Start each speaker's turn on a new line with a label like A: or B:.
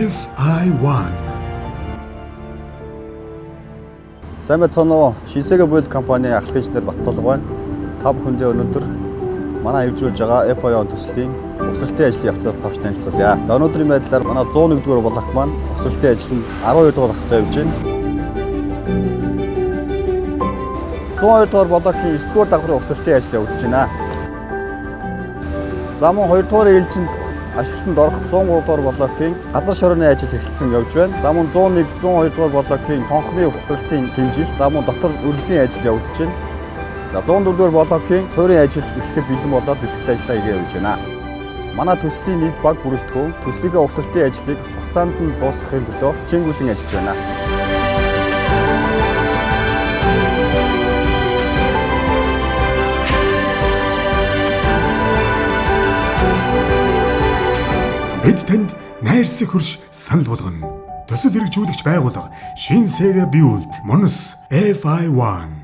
A: FI1.
B: Сайн байцгаана уу? Shinsegae Build компани ахлах инженер Баттулга байна. Та бүхэндээ өнөөдөр манай хэрэгжүүлж байгаа FI1 төслийн угсралтын ажлын явцаас товч танилцуулъя. За, өнөөдрийн байдлаар манай 101 дугаар блок маань угсралтын ажил нь 12 дугаар давхартай явж байна. 102 дугаар блокийн 9 дугаар давхрын угсралтын ажил явагдаж байна. За, мөн 2 дугаар ээлжинд ашиглалтанд орох 103 дугаар блокийн газар шорооны ажил эхэлсэн явж байна. За, мөн 101, 102 дугаар блокийн хонхны угсралтын дэмжил, за мөн дотор үрлэхийн ажил явагдаж байна. За, 104 дугаар блокийн суурийн ажил эхлэхэд бэлэн болоод бэлтгэл ажлаа хийгээ явж байна. Манай төслийн нийт баг бүрэлдэхүүн төслийнхээ угсралтын ажлыг хугацаанд нь дуусгахын төлөө хичээнгүйлэн ажиллаж байна.
A: Бид танд найрсаг хөрш санал болгоно. Төсөл хэрэгжүүлэгч байгууллага Shinsegae Build Монос FI1.